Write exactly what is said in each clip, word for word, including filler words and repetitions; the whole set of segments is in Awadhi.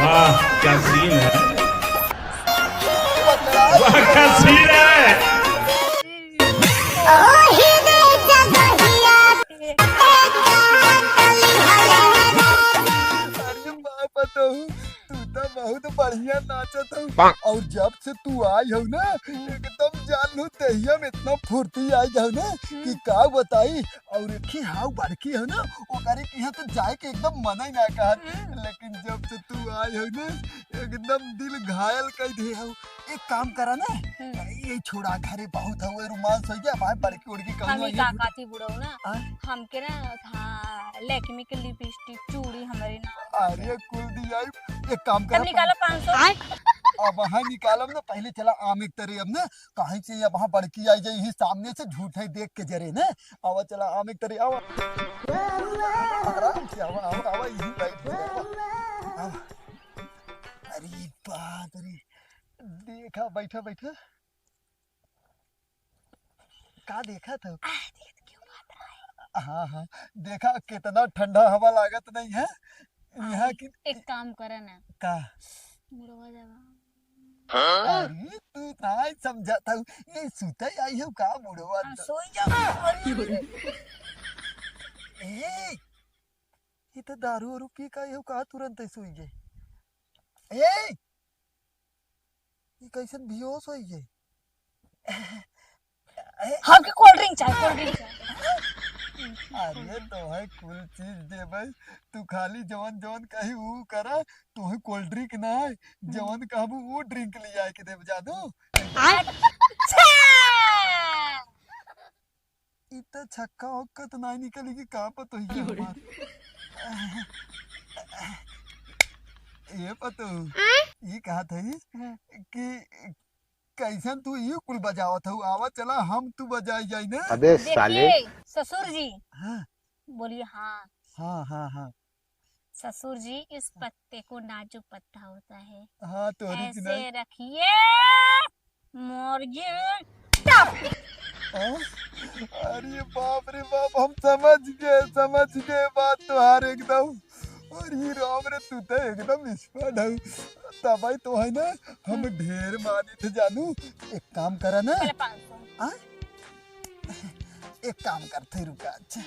वाह, क्या सीन है। वाह, क्या सीन है। अरे बाप रे, तू तो बहुत बढ़िया नाचत हऊ। और जब से तू आई हऊ ना, एकदम जान लू, देहिया में इतना फुर्ती आई हऊ ना कि का बताई। और एक ही हाउ बड़की हऊ ना, ओकरे के यहाँ तो जाए के एकदम मन ही ना कहत। हम्म। लेकिन जब से तू आई हऊ ना, एकदम दिल घायल कर दे हऊ। एक काम करा ना, हम्म। ये छोड़ा, घरे बहुत हऊ, रोमांस हो गया, भाई बड़की उड़की कहूँ हम ही ये का बुढ़- काथी बुढ़ऊ ना, हाँ? हमके ना, हाँ, लैक्मे के लिपस्टिक, चूड़ी हमारे ना। अरे कुल दिया, एक काम तब करा, निकालो पाँच सौ। अब हाँ निकालब ना, पहले चला आम एक तरे अब ना, कहीं से अब हाँ बड़की आई जाई, यही सामने से झूठे देख के जरे ना। आवा चला आम एक तरे, आवा। आराम से आवा, आवा, आवा, यही बैठ जा, आवा। आवा। अरे बाप रे, देखा, बैठा, बैठा। का देखा था? आह, देखत क्यों बात रहा है? हाँ, हाँ, देखा कितना ठंडा हवा लागत नहीं है यहाँ की। एक काम करे ना। का? मुड़वा जावा। अरे तू नाई समझा था, ये सुते आई हो का मुड़वा हम जा- सोई जाओ। ए, ये तो दारू वारू पी का हो का तुरंत ही सोई गए। ए, ये कैसन बेहोश होई गए? हमके कोल्ड ड्रिंक चाही, कोल्ड ड्रिंक चाही। अरे तोहे कुल चीज देबै, तू खाली जवन जवन कही ऊ करा। तोहे कोल्ड ड्रिंक ना है, जवन कहबू ऊ ड्रिंक ले आए के देब, जादू। अच्छा। ई त छक्का उक्का त नाई निकली कि का पतोहिया हमार। ए पतोहू, आय? ई कहत हई हाँ। कि कैसन तू ई कुल बजावत हऊ, आवा चला हम तू बजाई जाई ना। अबे साले। देखिए, ससुर जी, हाँ। बोलिए हाँ। हाँ, हाँ, हाँ। ससुर जी, इस पत्ते को नाजुक पत्ता होता है, हाँ, तोहरी की ऐसे नहीं। रखिए, मुर्गी टप। हाँ? अरे बाप रे बाप, हम समझ गए, समझ गए बात तोहार एकदम। अरे राम रे, तू तो एकदम expert हऊ। तबई तो है ना, हम हम्म। ढेर मानित जानू। एक काम करा ना। पहले पाँच सौ। आ? एक काम करते, रुका, अच्छा।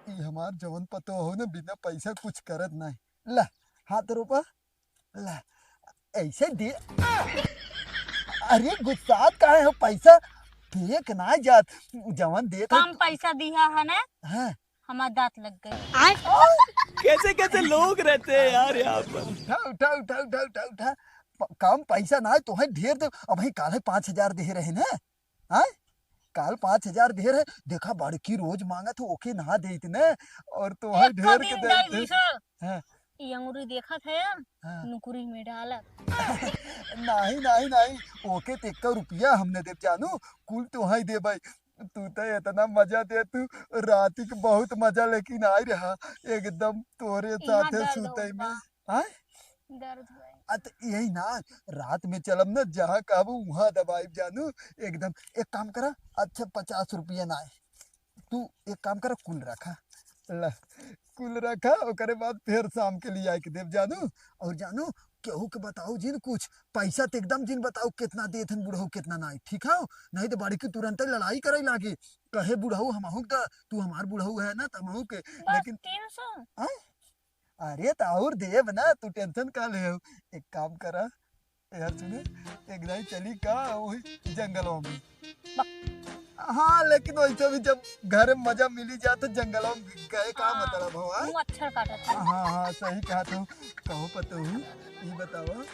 ई हमार जवन पतो हो ना, बिना पैसा कुछ करत नाही। ला, हाथ रोपा। ला, ऐसे दे। अरे, गुस्सात काहे हो? पैसा फेंक ना जात, जवन देत हो कम तू। पैसा दिया है ना? हाँ। हमार दांत लग गए। कैसे कैसे लोग रहते हैं यार यहाँ पर। उठा, उठा, उठा, उठा, उठा, उठा। प-, कम पैसा ना है, तोहे ढेर दे। अबहीं काल्हे पाँच हजार दे रहे ना, हाँ? काल पाँच हजार दे रहे, देखा बड़की रोज मांगत हो, ओके ना देत ना, और तोहे एको ढेर के दिन देत। गई बीसो। हाँ। ई अंगुरी देखत है, हाँ। नुकुरी में डालत। नाही, नाही, नाही, ओके ते एको रुपया हम न देब जानू, कुल तोहे देबै। तू तो इतना मजा दे, तू राती के बहुत मजा लेकिन आई रहा, एकदम तोरे इहाँ साथे दर्द सूते होत में। बा। हाँ? दर्द होए। आ, त यही ना, रात में चलब ना, जहाँ कहबू, वहाँ दबाइब जानू, एकदम। एक काम करा, अच्छा, पचास रुपया ना है, तू एक काम करा, कुल रखा, ला, कुल रखा, ओकरे बाद फिर शाम के लिए आके देब जानू। और जानू, केहू के बताऊ जिन कुछ, पैसा तो एकदम जिन बताऊ, कितना देत हन बुढ़ऊ, कितना ना, ठीक है? नहीं तो बड़की तुरंत ही लड़ाई करे लागी, कहे, "बुढ़ऊ, हमहू के दा, तू हमार बुढ़ऊ है ना, त हमहू के।" बस लेकिन तीन सौ? हाँ? अरे, त और देब ना, तू tension का ले हो? एक काम करा, यार सुने, एक दाई चली का वही जंगलों में। हाँ, लेकिन वैसे भी जब घर में मजा मिली जाए तो जंगलों में गए का हाँ, मतलब हो, हाँ? मच्छर काटत है। हाँ, हाँ, सही कहा तू। कहो पतोहू, ई बताओ।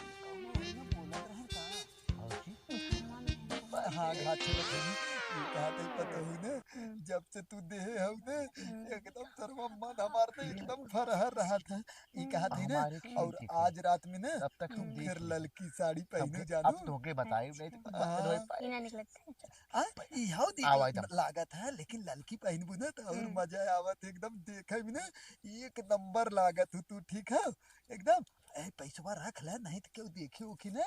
हाँ, घात छोड़त हई। ई कहा तई पतोहू ने, हम्म। जब से तू देहे हऊ ने, हम्म। एकदम सरवा मन हमार तो एकदम फरहर रहत है। ई हम्म। कहा तई ना, हमारे खेल और देखो। आज रात में ना, तब तक तुम हम्म। देख फिर लो। ललकी साड़ी अब, पहनू अब जानू। तोके बताई, नहीं तो हाँ। रोए पाए। ई ना निकलत है। आ, ई हऊ देख, आवा एकदम। लागत है, लेकिन ललकी पहनबू ना तो और हम्म। मजा आवत है एकदम देखे में ना, एक नंबर लागत हो तू, ठीक है एकदम। ए, पैसवा रख ले, नहीं तो केहू देखी उखी ना,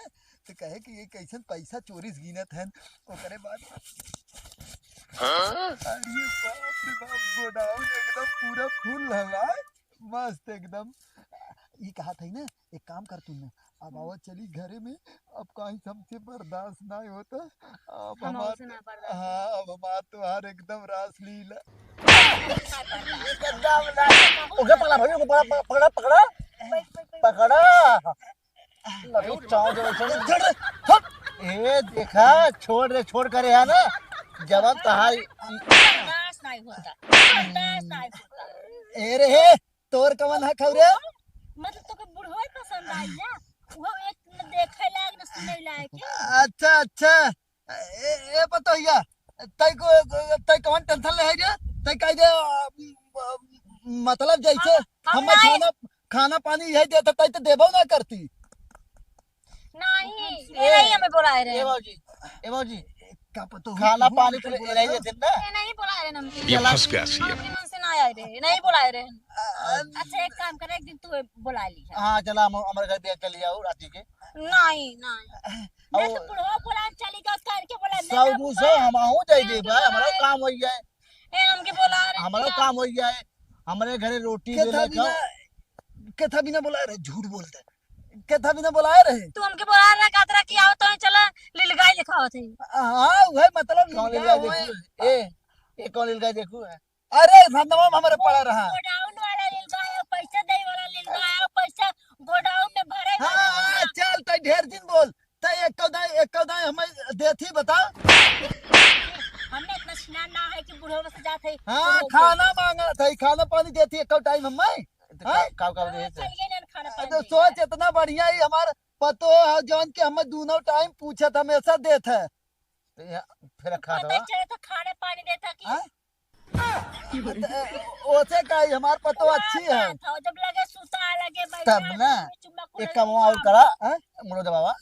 तो कहे कि ये कैसन पैसा चोरी से गिनत हन। ओकरे बाद हाँ? अरे बाप रे बाप, गोडाउन एकदम पूरा फुल हवा। मस्त एकदम। ई कहत हई ना, एक काम कर तू ना, अब हम्म। आवा चली घरे में, अब कहीं हमसे बर्दाश्त नाहीं होता। अब हम हमार, से ना बर्दाश्त हाँ, अब हमार तोहार एकदम रासलीला। एकदम ना। ओके, पकड़ा भाई, ओके, पकड़ा, पकड़ा, पकड़ा, पकड़ा। बैठ, बैठ, बैठ। पकड़ा। लड़ू चाव जब ऐसे हट। ए, देखा, छोड़ रे, छोड़ करे है ना। जवान तहार बर्दाश्त नाहीं होता, बर्दाश्त नाहीं होता। ए रे, हे, तोर कवन हक हौ रे? मतलब तोके बुढ़वा पसंद आई है? वो एक न देखे लायक न सुने लायक है। अच्छा, अच्छा। ए, ए पतोहिया, तै को, तै कवन tension ले है रे? तै कह दे, अ, अ, मतलब जैसे हम, हम हमें नाहीं। खाना, खाना पानी यही देता, तै तो देबो ना करती। नाहीं, ए, ये नाहीं हमें बोलाए रहे। ए बाबूजी, ए बाबूजी, का पता हो, खाना पानी तो ले, ले लेते ना। ये नाहीं बोलाए रहे हमके। ये चला। फंस गया सीएम। हमके मन से ना आए रहे, नाहीं बोलाए रहे। अच्छा, एक काम करे, एक दिन तू बोला ली है। हाँ, चला, हम, हमारे घर भी चली जाओ राती के। नाहीं, नाहीं। मैं तो बुढ़वा बोला, चली जाओ, करके बोला, मैं सौ ना दो सौ बोला। हम आहू जाई मैं देबा, तो हमारा बोला। काम हो जाए। ए, हमके बोला रहे हमारा क्या? काम हो जाए, हमारे घरे रोटी केथा ले ले बिना, खाओ। केथा बिना बोलाए रहे, झूठ बोलते। केथा बिना बोलाए रहे। तू हमके बोला रहे, कहत रहा कि आओ तो चला, लीलगाय लिखावत है। हाँ, वह मतलब कौन लीलगाय लीलगाय हुए। देखू? ए, ए कौन लीलगाय देखू है? अरे, धंधवा में हमारे पड़ा रहा। गोडाउन वाला लीलगाय है, पैसा दे वाला लीलगाय है, पैसा गोडाउन में भरे हाँ, वाला। हाँ, चल, तै ढेर दिन बोल। तै एक दाई, एक दाई हमें देती, बता। हमने इतना छिनार ना है कि बुढ़ो बस जात है, हाँ, बुढ़ो खाना मांगा था, खाना पानी देती एक टाइम हमें। तो हाँ? का, का, का देते? चल गए ना खाना पानी तो देते। सोच, इतना बढ़िया ही हमार पतो है, जौन के हमें दोनों टाइम पूछत हमेशा देत है। तो यहाँ फिर खा पता दवा। चले तो खाना पानी देता कि हाँ? ओसे का ही, हमार पतो अच्छी है। था, जब लगे सुता, लगे बैठा, तब ना, चुम्मा एक कुल्ला काम और चुम्मा। करा, हाँ? मुड़ो दबावा,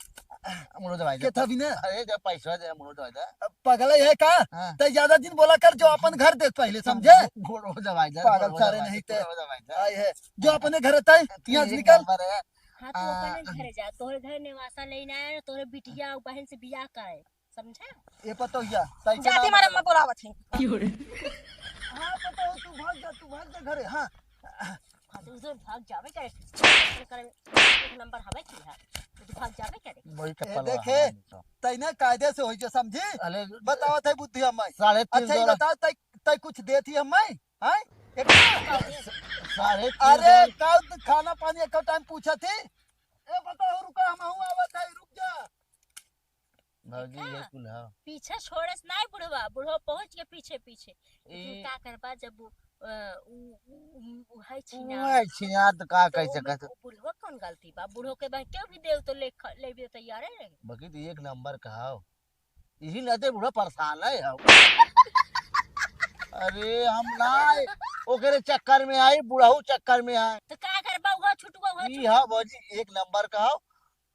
मुड़ो दबाई दे। केथा बिना? अरे, जब पैसा दे, मुड़ो दबाई दे। पगला है का? हाँ। तै ज्यादा दिन बोला कर, जो अपन घर देख पहले, समझे? मुड़ो दबाई दे, पागल मुड़ो सारे दबाई नहीं दे, ते। मुड़ो दबाई दे। आई है, जो अपने घर तय, तू यहाँ से एक निकल। नंबर है। हाँ, तू आ, अपने घर जा, तोहरे घर नेवासा लेना है, तोहरे बिटिया और बहन से बियाह का है। समझा? ए पतोहिया, तै जाती चला मारे अम्मा बोलावत है। हाँ, पतोह, तू भाग जा, तू भाग जा घरे, हाँ। हाँ, तो उधर भाग जावे करे, करे, एक नंबर हवे की है, तो तू भाग जावे करे। वही ए, चप्पल देखे, वाला है। तै ना कायदे से होई जो समझी? अरे, बतावत है बुद्धि हमें। साढ़े तीन अच्छा, ये सौ बताओ, तै, तै कुछ देती हमें? हैं? एक साढ़े तीन अरे, सौ। का खाना पानी एक टाइम पूछा थी? ए, बताओ, रुका, हम हूँ आवत है, रुक जा। भौजी, देखा? ये कुल ह। पीछे छोड़े से नाहीं बुढ़वा, बुढ़वा पहुँच के पीछे, पीछे। लेकिन ए का करबा, जब उ, अ, उ, उ, उ, उ है छिनार। उ है छिनार, तो का तो कह ओमे सकत? उ बुढ़वा कौन गलती बा? बुढ़वा के बा, केहू भी देव तो ले ख-, लेबे तैयार है। बाकी तो एक नंबर का हो। यही नाते बुढ़वा परेशान है हम। अरे, हम ना आए, ओकरे चक्कर में आई, बुढ़ऊ चक्कर में आए। तो का करबा, उहो छुटुआ, उहो ई छुटुआ। हाँ भौजी, एक नंबर का हो।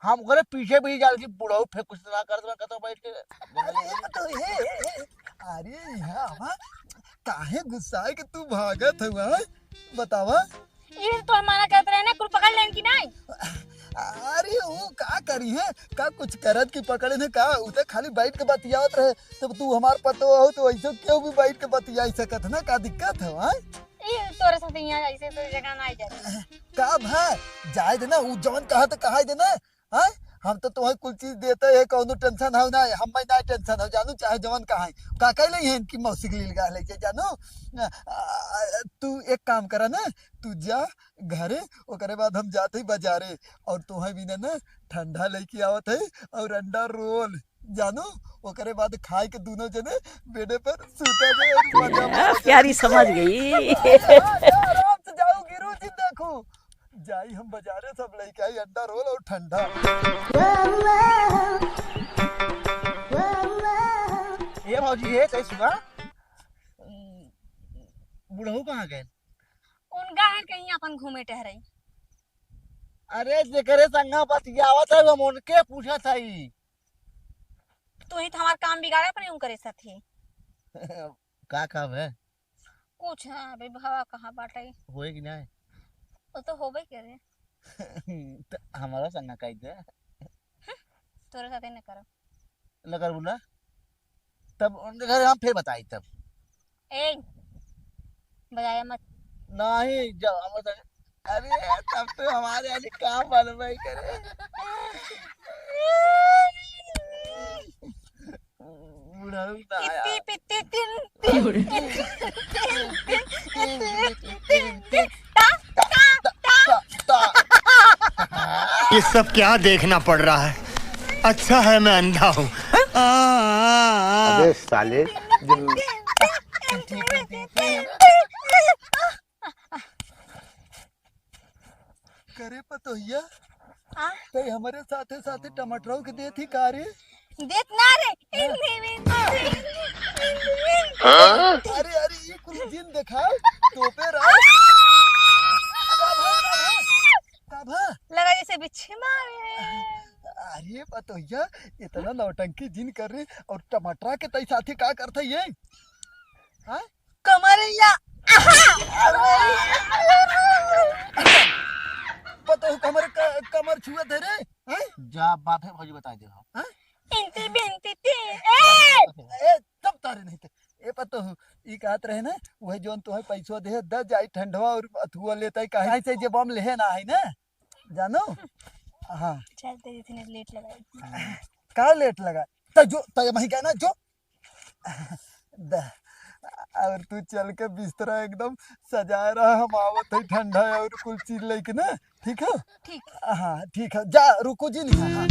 हम ओकरे पीछे भी जाल की बुढ़ऊ फेंक कुछ ना करत बा, कतौ बैठ के। अरे, ये तो, हे, हे, हे। अरे, यहाँ, वहाँ, काहे गुस्साए के तू भागत हवा? बतावा। ये तो हम मना करत रहे ना, कुल पकड़ लेन कि नाहीं? अरे, वो का करी है? का कुछ करत की पकड़े ने का? उ तो खाली बैठ के बतियावत रहे। तब तू हमार पतो हो, तो ऐसे केहू भी बैठ के बतियाई सकत है ना, का दिक्कत है, हाँ? ये तोरे साथ यहाँ ऐसे तो जगह ना आई जाती। का भा, जाए दे ना, उ जवन कहा तो कहा दे ना, हाँ? हम तो तुम्हें कुल चीज देते हैं, कौनो tension हो ना, हम मैं ना tension हो, जानू, चाहे जवन कहा है। का कह ले हैं कि मौसी के लीलगाय ले जाए, जानू? आ, आ, तू एक काम करा ना, तू जा घरे, ओकरे बाद हम जाते ही बाजारे, और तुम्हें भी ना, ना ठंडा लेके आवत है और अंडा रोल। जानू, ओकरे बाद खाए के दोनों जने बेडे पर सूता जाए और मजा मारा जाए। प्यारी समझ गई। आराम से जाओ, गिरू जी, देखो, जाई हम बाजारे, सब लेके आई अंडा रोल और ठंडा। ए भौजी, ए, कहीं सुना, बुढ़ऊ कहाँ गए? उनका है कहीं अपन घूमे टहरे। अरे, जेकरे संगा बतियावत है, हम उनके पूछत हई। तू ही तो हमार काम बिगाड़े पर यूं करे साथी। का काम है? कुछ ना, अभी भवा कहाँ बाटे? होए कि नहीं? वो तो होबे करे। तो हमारा संगा कह दे। तोरे साथे न करब। न करबू ना? तब उनके घर हम फिर बताई तब। ए, बजाया मत। नहीं, जब हम तो अरे, तब तो हमारे आज काम बन भाई करे। बुढ़ऊ ना आया। पित्ती, पित्ती, तिन, तिन, तिन, तिन, तिन, तिन, तिन, तिन, तिन, ता, ता, ता, ता। ये सब क्या देखना पड़ रहा है? अच्छा है मैं अंधा हूँ। आ, आ, आ, आ। अबे साले, जब करे पतोहिया, आ? तै हमरे साथे साथे टमाटरौ के देत ही का रे? देत ना रे। हाँ? अरे, अरे, ये कुल जिन देखाव, तोपे रहा। का भा, का भा? का भा? लगा जैसे बिच्छी मारे। अरे पतोहिया, इतना नौटंकी जिन कर रे, और टमाटरा के तै साथे का करत है ये? हाँ? कमरिया। पतोहू कमर क-, कमर छुअत है रे, हैं? जा बाप है भौजी बताइ दे हो। हैं? इंती बिंती ती, ए! ए, तब तारे नहीं थे। ए पतोहू, ई कहत रहे ना, वही जौन तोहे पैसवा दे, द जाई ठंडवा और अथुआ लेता है, काहे से जब हम लेहे ना है ना, जानो? हाँ। चल, तेरी इतने लेट लगाई। का लेट लगा? त जो, त वही कहना, जो। द-, और तू चल के बिस्तरा एकदम सजाए रहा, हम आवत है, ठंडा है और कुल चीज लेके ना, ठीक है? ठीक। हाँ, ठीक है, जा, रुको जी, नहीं, हाँ।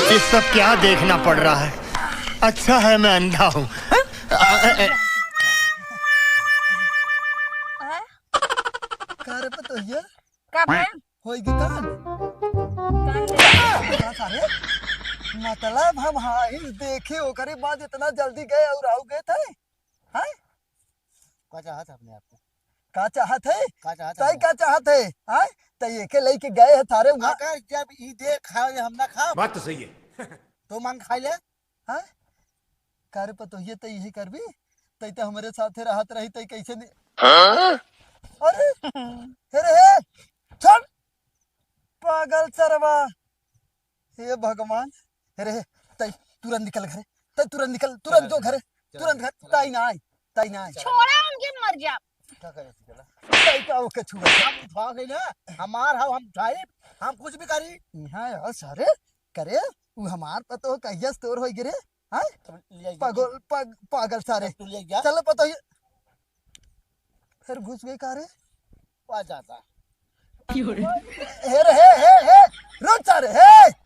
ये सब क्या देखना पड़ रहा है? अच्छा है मैं अंधा हूँ। का रे पतोहिया? का बा? होई गे कान? कान रे। का सारे? मतलब हम हाहिर देखे ओकरे बाद इतना जल्दी गए और आउ गए थे? हैं? का चाहत है अपने आप को? का चाहत है? का चाहत है तै अपने का आप? चाहत है? हैं? तै एके लेके गए है थारे वहाँ। अगर जब ई दे खाओ, ये हम ना खाओ। बात तो सही है। तो मांग खा ले। हैं? का रे पतोहिए, तै यही करबी? तै तो हमरे साथे रहत रही, तै कैसे नि-, हाँ? अरे, हे रे, हे, छोड़, पागल सरवा। हे भगवान, हे रे, हे, तै तुरंत निकल घरे, तै तुरंत निकल, तुरंत जो घरे, चल, तुरंत घर, चल। तै ना आई, तै ना आई। छोड़ा उनके मर जा। का करे तू चला? तै का ओके छुआ? हम उठा गई ना, हमार हाव हम उठाई, हम कुछ भी करी। यहाँ यार सारे, करे, उ हमार पतोह कहिया से तोर होई गिरे, हाँ? तब ले आइए। पागल, पाग-, पागल सारे। तब तू ले जा। चलो पतोह ये। फिर घुस गई का रे? आ जाता। हे रे, हे, हे, हे, रुक सारे, हे।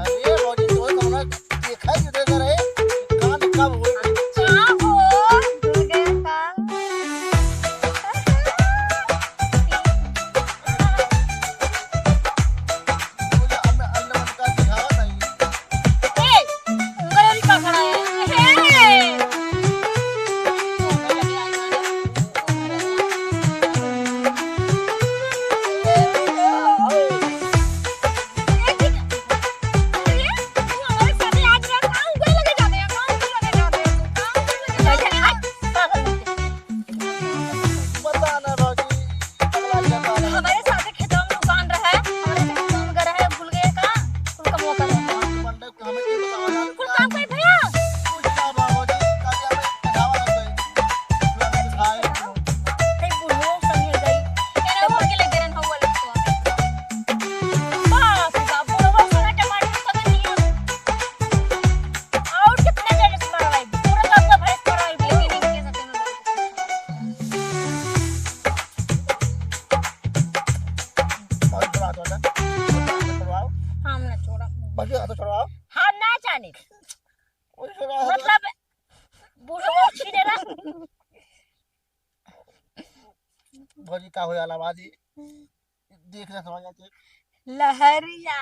अरे भौजी, तोहे कौनो देखा ही नहीं दे रहे, कान कब हो गए? हाँ हो, धुल गया का? भौजी, हम, हम लोगन का दिखावा नहीं। ए, उंगल उंगल पकड़ा है। हे। भौजी का होया आवाज ही? देख ना समझ आते। लहरिया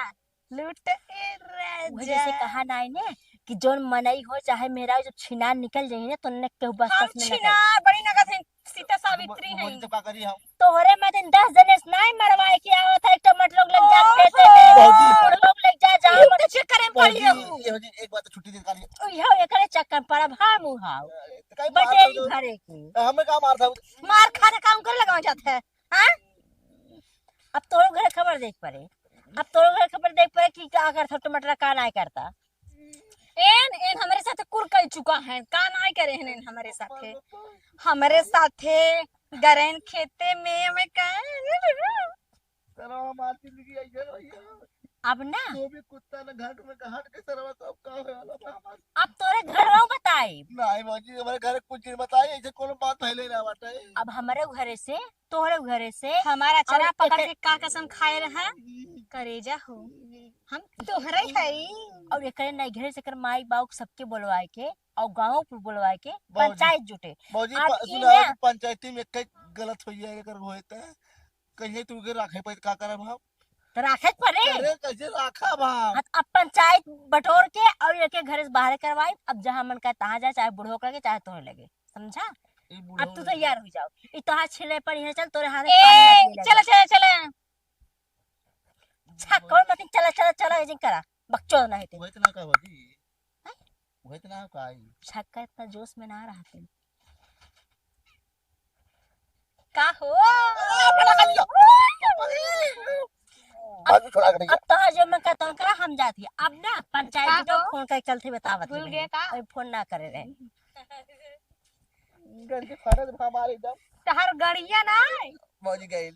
लूट ए राजा। वही जैसे कहा नाई ने कि जौन मनई हो चाहे मेहरारू, जब छिनार निकल जाई ने तो उन्ने केहू बस हम बस में ना करे। छिनार बड़ी नगद हैं, सीता सावित्री भौजी हैं। तो का करी हम? तोहरे में दिन दस जने से नाई मरवाए के आवत है, टमाटर लोग लग जात ओ, खेते में, भौजी। बूढ़ लोग लग जा, जहाँ ये मर- तो चक्कर में पड़ी भौजी, रहू। ये भौजी, एक बात तो छुट्टी दे काली। इहो एकरे चक्कर में पड़ब हम उहाव। ए, तो काहे मार बटेरी दो? भरे के। हमें का मार था? मार खाने काम करे लगावा जात है, हाँ? अब तोरो घर खबर देख पड़े, अब तोरो घर खबर देख पड़े कि का करत हो, टमाटर का नाय करता। एन, एन हमरे साथे कुर कई चुका है, का नाय करे हैं एन हमरे साथे। हमरे साथे गरेन खेते में, हमें का सरवा हमार जिंदगी ऐसे रही है। अब ना। तू भी कुत्ता ना घाट में का हट के सरवा, तो अब का होए वाला बा हमार? अब तोरे घरवा बताई। नहीं भौजी, हमारे घर कुछ नहीं बताई, ऐसे कोनो बात पहले ना बाटे। अब हमारे घरे से, तोहरे घरे से, हमारा चरा और पकड़ एकर के का कसम खाए रहा? करेजा हो, हम तोहरे हई। और एकरे नहीं घरे से एकर माई बाऊ सबके बोलवाए के और गाँव पर बोलवाए के भौजी, पंचायत जुटे। भौजी, अब प-, ई सुना, ना। पंचायती में एक गलत हो जाए, अगर होए त कहीं तू के राखे पे का करब हम? तो राखे के पड़े। अरे कैसे राखब हम? अब, अब पंचायत बटोर के और एके घरे से बाहर करवाई। अब जहाँ मन का तहाँ जाए, चाहे बूढ़ो लगे, चाहे तोहरे लगे, समझा? ई बूढ़ो अब तू लगे। तैयार हो जाओ, ई तोहार छिले पर यहाँ चल, तोरे हाथ में ए, पानी लग चला, गया। चला, चला। छक्का मत चला, चला, चला, ये जिन करा, बकचोद नहीं थे। वही तो ना का भौजी। हैं? वही तो ना का आई। छक्का इतना जोश में ना रहा थे। का हो? आज छोड़ा कर अब तो जो मैं कहता हूँ करा, हम जाती है। अब ना पंचायत का में हो? फोन करके चलते बतावत भूल है गए का? अभी फोन ना करे रहे। गंजी फाटत बा हमारे एकदम। तहार गड़िया ना। मौजी गइल।